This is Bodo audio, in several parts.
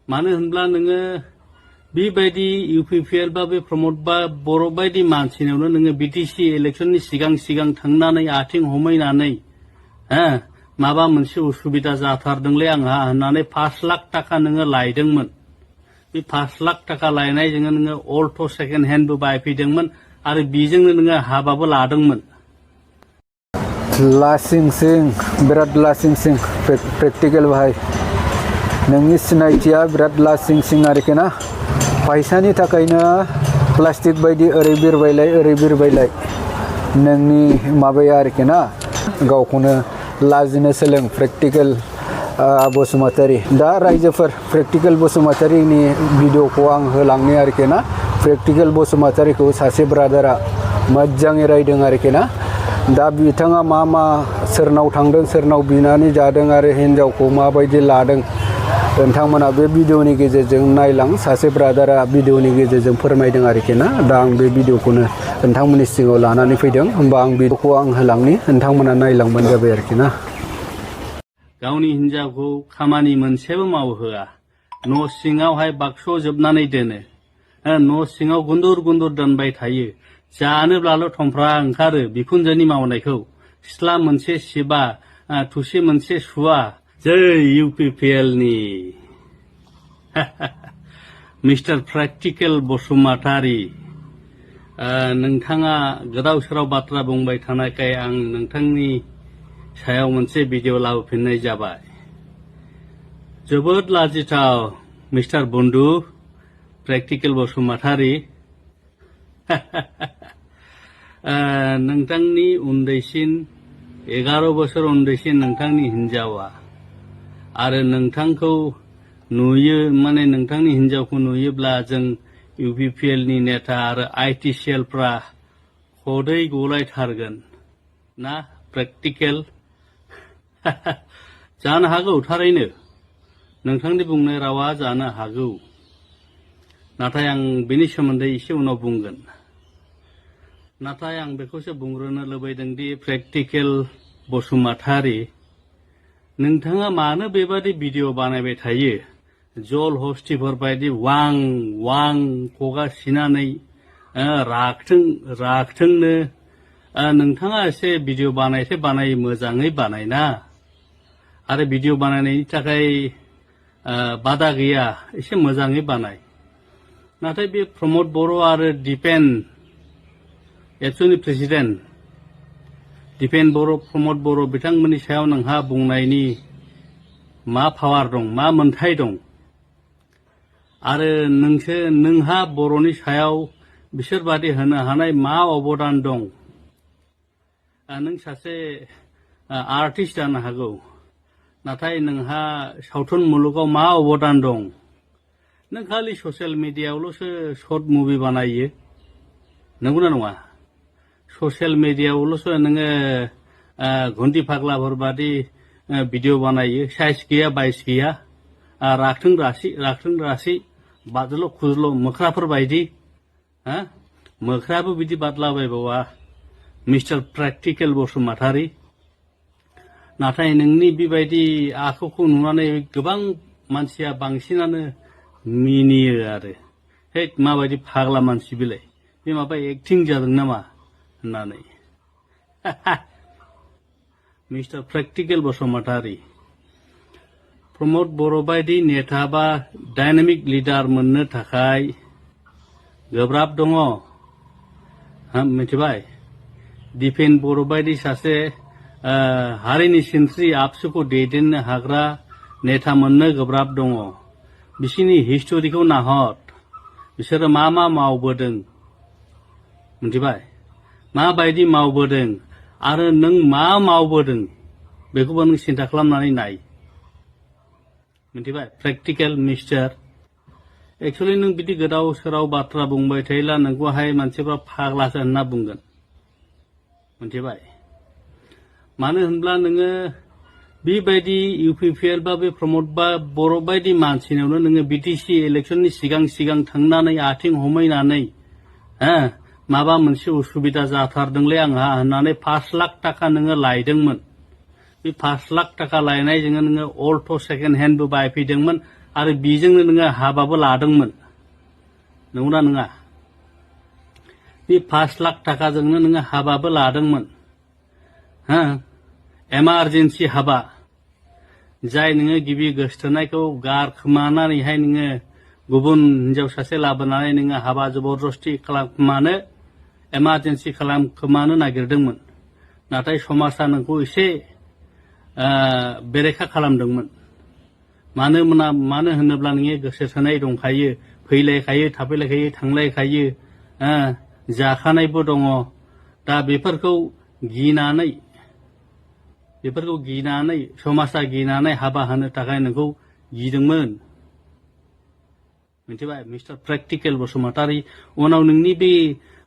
मानो होनब्ला नोङो बेबायदि इउपिपिएल बा बे प्रमद बा बर' बायदि मानसिनावनो नोङो बिटिसि इलेक्सननि सिगां थांनानै आथिं हमैनानै माबा मोनसे उसुबिदा जाथारदोंलै आंहा होननानै 5 लाख थाखा नोङो लायदोंमोन। बे 5 लाख थाखा लायनायजोंनो नोङो अल्ट' सेकेन्ड हेन्डबो बायफैदोंमोन आरो बेजोंनो नोङो हाबाबो लादोंमोन। लासिं सिं बिराद लासिं सिं प्रेक्टिकल भाई नोंनि सिनायथिया बिराद लासिं सिं आरोखि ना फैसानि थाखायनो प्लास्टिक बायदि ओरै बिरबायलाय नोंनि माबाया आरोखि ना गावखौनो लाजिनो सोलों प्रेक्टिकल बसुमतारी दा रायजोफोर प्रेक्टिकल बसुमतारीनि भिडिअखौ आं होलांनो आरोखि ना प्रेक्टिकल बसुमतारीखौ सासे ब्रादारा मोजाङै रायदों आरोखि ना दा बिथाङा मा सोरनाव थांदों सोरनाव बिनानै जादों आरो हिनजावखौ माबायदि लादों नोंथांमोना बे भिडिअनि गेजेरजों नायलां सासे ब्रादारा भिडिअनि गेजेरजों फोरमायदों आरोखि ना दा आं बे भिडिअखौनो नोंथांमोननि सिगाङाव लानानै फैदों होमबा आं भिडिअखौ आं होलांनि नोंथांमोना नायलांबानो जाबाय आरोखि ना गावनि हिनजावखौ खामानि मोनसेबो मावहोआ न' सिङावहाय बाक्स'जोबनानै दोनो न' सिङाव गुन्दुर दोनबाय थायो जानोब्लाल' थंफ्रा ओंखारो बिखुनजोनि मावनायखौ सिथ्ला मोनसे सिबा थुसि मोनसे सुवा जै इउपिपिएलनि मिस्टार प्रेक्टिकल बसुमतारी नोंथाङा गोदाव सोराव बाथ्रा बुंबाय थानायखाय आं नोंथांनि सायाव मोनसे भिडिअ लाबोफिननाय जाबाय। जोबोद लाजिथाव मिस्टार बन्धु प्रेक्टिकल बसुमतारी नोंथांनि उन्दैसिन 11 बोसोर उन्दैसिन नोंथांनि हिनजावा आरो नोंथांखौ नुयो माने नोंथांनि हिनजावखौ नुयोब्ला जों इउपिपिएलनि नेता आरो आइटि सेलफ्रा खदै गलायथारगोन ना प्रेक्टिकल जानो हागौ थारैनो नोंथांनि बुंनाय रावा जानो हागौ नाथाय आं बेनि सोमोन्दै एसे उनाव बुंगोन नाथाय आं बेखौसो बुंग्रोनो लुबैदों दि प्रेक्टिकल बसुमतारी नोंथाङा मानो बेबादि भिडिअ बानायबाय थायो जल हस्तिफोर बायदि वां खुगा सिनानै रागथोंनो नोंथाङा एसे भिडिअ बानाय मोजाङै बानायना आरो भिडिअ बानायनायनि थाखाय बादा गैया एसे मोजाङै बानाय नाथाय बे प्रमद बर' आरो दिपेन एबसुनि प्रेसिडेन्ट दिपेन बर' प्रमद बर' बिथांमोननि सायाव नोंहा बुंनायनि मा पावार दं मा मोन्थाय दं आरो नोंहा बर'नि सायाव बिसोरबादि होनो हानाय मा अबदान दं नों सासे आर्टिस्ट जानो हागौ नाथाय नोंहा सावथुन मुलुगाव मा अबदान दं नों खालि ससियेल मिडियायावल'सो शर्ट मुभि बानायो नंगौना नङा ससियेल मिडियायावल'सो नोङो घन्टी फाग्लाफोर बादि भिडिअ बानायो साइज गैया बाइस गैया राखथों रासि बादल' खुदल' मोख्राफोर बायदि मोख्राबो बिदि बादलाबायबावा मिस्टार प्रेक्टिकल बसुमतारी नाथाय नोंनि बेबायदि आखुखौ नुनानै गोबां मानसिया बांसिनानो मिनियो आरो हे माबायदि फाग्ला मानसि बिलाय बे माबा एक्टिं जादों नामा होननानै मिस्टार प्रेक्टिकल बसुमतारी प्रमद बर' बायदि नेता बा डायनामिक लिडार मोननो थाखाय गोब्राब दङ मिथिबाय दिपेन बर' बायदि सासे हारिनि सिनस्रि आबसुखौ दैदेननो हाग्रा नेता मोननो गोब्राब दङ बिसिनि हिस्टरिखौ नाहर बिसोरो मा मावबोदों मिथिबाय माबायदि मावबोदों आरो नों मा मावबोदों बेखौबो नों सिन्था खालामनानै नाय मिथिबाय प्रेक्टिकल मिस्टार एक्चुअली नों बिदि गोदाव सोराव बाथ्रा बुंबाय थायोब्ला नोंखौहाय मानसिफ्रा फाग्लासो होनना बुंगोन मिथिबाय मानो होनब्ला नोङो बेबायदि इउपिपिएल बा बे प्रमद बा बर' बायदि मानसिनावनो नोङो बिटिसि इलेक्सननि सिगां थांनानै आथिं हमैनानै माबा मोनसे उसुबिदा जाथारदोंलै आंहा होननानै 5 लाख थाखा नोङो लायदोंमोन बे 5 लाख थाखा लायनायजोंनो नोङो अल्ट' सेकेन्ड हेन्डबो बायफैदोंमोन आरो बेजोंनो नोङो हाबाबो लादोंमोन नंगौना नङा बे 5 लाख थाखाजोंनो नोङो हाबाबो लादोंमोन हा एमारजेन्सि हाबा जाय नोङो गिबि गोसथोनायखौ गारखोमानानैहाय नोङो गुबुन हिनजाव सासे लाबोनानै नोङो हाबा जबरदस्ति खालामखोमानो एमारजेन्सि खालामखोमानो नागिरदोंमोन नाथाय समाजा नोंखौ एसे बेरेखा खालामदोंमोन मानो होनोब्ला नोङो गोसो थोनाय दंखायो फैलायखायो थाफैलायखायो थांलायखायो जाखानायबो दङ दा बेफोरखौ गिनानै समाजा गिनानै हाबा होनो थाखाय नोंखौ गिदोंमोन मिथिबाय मिस्टार प्रेक्टिकेल बसुमतारी उनाव नोंनि बे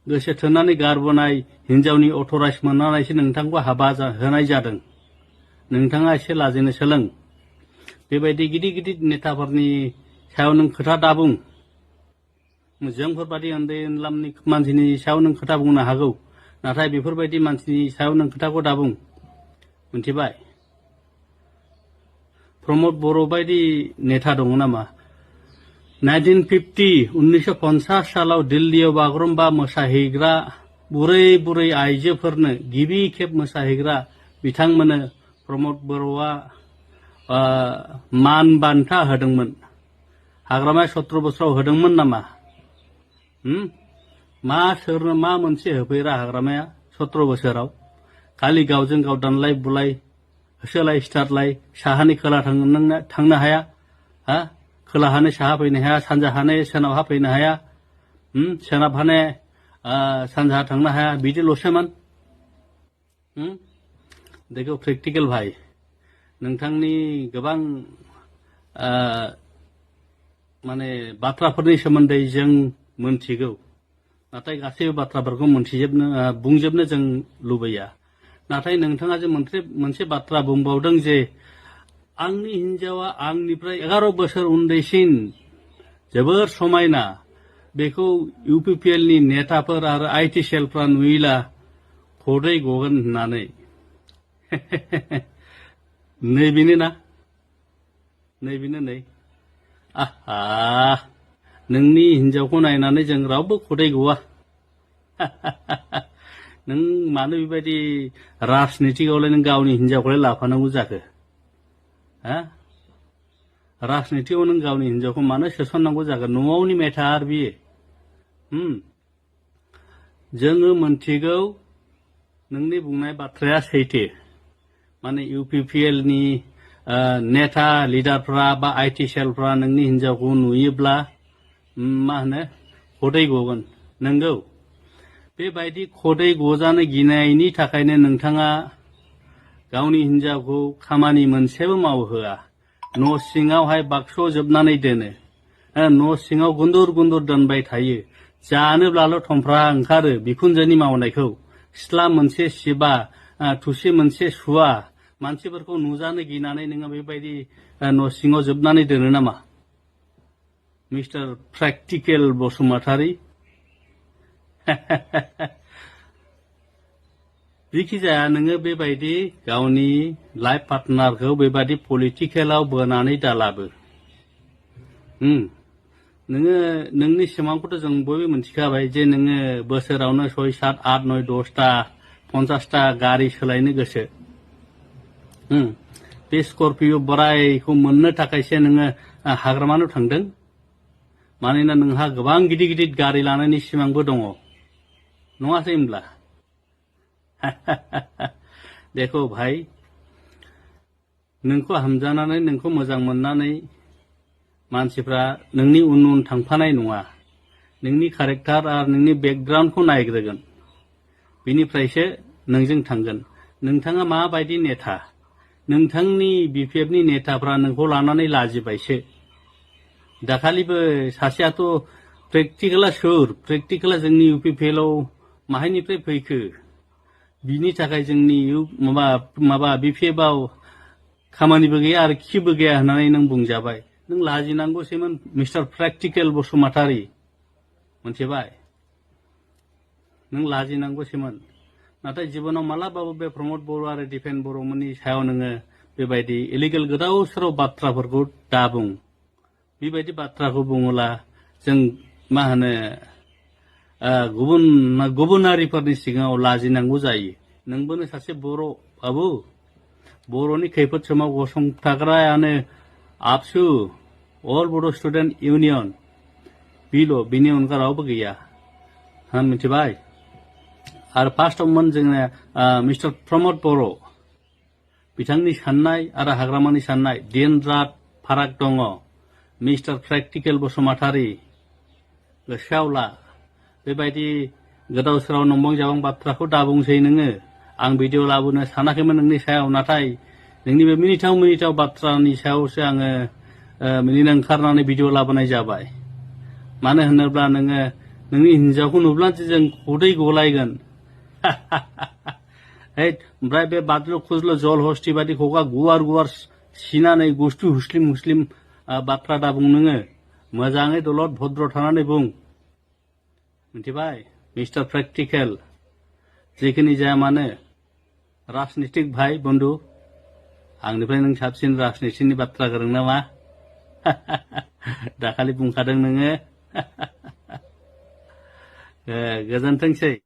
गोसो थोनानै गारबोनाय हिनजावनि अथराइज मोननानैसो नोंथांखौ हाबा होनाय जादों नोंथाङा एसे लाजिनो सोलों बेबायदि गिदिर गिदिर नेताफोरनि सायाव नों खोथा दाबुं जोंफोरबादि उन्दै उनलामनि मानसिनि सायाव नों खोथा बुंनो हागौ नाथाय बेफोरबायदि मानसिनि सायाव नों खोथाखौ दाबुं मिथिबाय प्रमद बर' बायदि नेता दङ नामा 1950 सालाव दिल्लीयाव बागुरुम्बा मोसाहैग्रा बुरै आइजोफोरनो गिबि खेब मोसाहैग्रा बिथांमोननो प्रमद बर'आ मान बान्था होदोंमोन हाग्रामाया 17 बोसोराव होदोंमोन नामा सोरनो मा मोनसे होफैरा हाग्रामाया 17 बोसोराव खालि गावजों गाव दानलाय बुलाय होसोलाय सिथारलाय साहानि खोला थांनो हाया खोलाहानो साहा फैनो हाया सानजाहानो सोनाबहा फैनो हाया सोनाबहानो सानजाहा थांनो हाया बिदिल'सोमोन देखो प्रेक्टिकल भाई नोंथांनि गोबां माने बाथ्राफोरनि सोमोन्दै जों मोनथिगौ नाथाय गासैबो बाथ्राफोरखौ बुंजोबनो जों लुबैया नाथाय नोंथाङा जे मोनसे बाथ्रा बुंबावदों जे आंनि हिनजावा आंनिफ्राय 11 बोसोर उन्दैसिन जोबोर समायना बेखौ UPPL नि नेताफोर आरो IT सेलफ्रा नुयोला खदै गगोन होननानै नैबेनो नै आहा नोंनि हिनजावखौ नायनानै जों रावबो खदै गवा नों मानो बेबायदि राजनितिकआवलाय नों गावनि हिनजावखौलाय लाफानांगौ जाखो राजनितिकआव नों गावनि हिनजावखौ मानो सोसननांगौ जाखो न'आवनि मेटार बियो जोङो मोनथिगौ नोंनि बुंनाय बाथ्राया सैथो माने UPPL नि नेता लिडारफ्रा बा IT सेलफ्रा नोंनि हिनजावखौ नुयोब्ला मा होनो खदै गगोन नंगौ बेबायदि खदै गजानो गिनायनि थाखायनो नोंथाङा गावनि हिनजावखौ खामानि मोनसेबो मावहोआ न' सिङावहाय बाक्स'जोबनानै दोनो न' सिङाव गुन्दुर दोनबाय थायो जानोब्लाल' थमफ्रा ओंखारो बिखुनजोनि मावनायखौ सिथ्ला मोनसे सिबा थुसि मोनसे सुवा मानसिफोरखौ नुजानो गिनानै नोङो बेबायदि न' सिङाव जोबनानै दोनो नामा मिस्टार प्रेक्टिकेल बसुमतारी जेखि जाया नोङो बेबायदि गावनि लाइफ पार्टनारखौ बेबायदि पलिटिकेलाव बोनानै दालाबो नोङो नोंनि सिमांखौथ' जों बयबो मिथिखाबाय जे नोङो बोसोरावनो 6, 7, 8, 9, 10टा 50टा गारि सोलायनो गोसो बे स्कर्पिय' बोरायखौ मोननो थाखायसो नोङो हाग्रामायाव थांदों मानोना नोंहा गोबां गिदिर गारि लानायनि सिमांबो दङ नङासै होनब्ला देखो भाई नोंखौ हामजानानै नोंखौ मोजां मोननानै मानसिफ्रा नोंनि उन थांफानाय नङा नोंनि कारेक्टार आरो नोंनि बेकग्राउन्डखौ नायग्रोगोन बिनिफ्रायसो नोंजों थांगोन नोंथाङा माबायदि नेता नोंथांनि BPFनि नेताफ्रा नोंखौ लानानै लाजिबायसो दाखालिबो सासेयाथ' प्रेक्टिकेला जोंनि UPPLआव माहायनिफ्राय फैखो बिनि थाखाय जोंनि माबा BPFआव खामानिबो गैया आरो खिबो गैया होननानै नों बुंजाबाय नों लाजिनांगौसैमोन मिस्टार प्रेक्टिकेल बसुमतारी मोनथिबाय नों लाजिनांगौसैमोन नाथाय जिबनाव मालाबाबो बे प्रमद बर' आरो दिपेन बर'मोननि सायाव नोङो बेबायदि इलिगेल गोदाव सोराव बाथ्राफोरखौ दाबुं बेबायदि बाथ्राखौ बुङोब्ला जों मा होनो गुबुनारिफोरनि सिगाङाव लाजिनांगौ जायो। नोंबोनो सासे बर' बाबु, बर'नि खैफोद समाव गसंथाग्रायानो आबसु अल बड' स्टुडेन्ट इउनियन बिनि अनगा रावबो गैया। मिथिबाय? आरो फार्स्टआवमोन जोंना मिस्टार प्रमद बर', बिथांनि साननाय आरो हाग्रामानि साननाय दिन रात फाराग दङ। मिस्टार प्रेक्टिकेल बसुमतारी, गोसोआव ला। बेबायदि गोदाव सोराव नंबां जाबां बाथ्राखौ दाबुंसै नोङो। आं भिडिअ लाबोनो सानाखैमोन नोंनि सायाव, नाथाय नोंनि बे मिनिथाव बाथ्रानि सायावसो आङो मिनिनो ओंखारनानै भिडिअ लाबोनाय जाबाय। मानो होनोब्ला नोङो नोंनि हिन्जावखौ नुब्लासो जों उदै गलायगोन। ओमफ्राय बे बादलु खुज्लु जल हस्ति बादि खुगा गुवार सिनानै गुस्थु हुस्लिम बाथ्रा दाबुं नोङो। मोजाङै दलद भद्र थानानै बुं। मिथिबाय? मिस्टार प्रेक्टिकेल, जेखिनि जाया मानो राजनितिक भाई बन्धु, आंनिफ्राय नों साबसिन राजनितिनि बाथ्रा गोरों नामा? दाखालि बुंखादों नोङो। गोजोनथोंसै।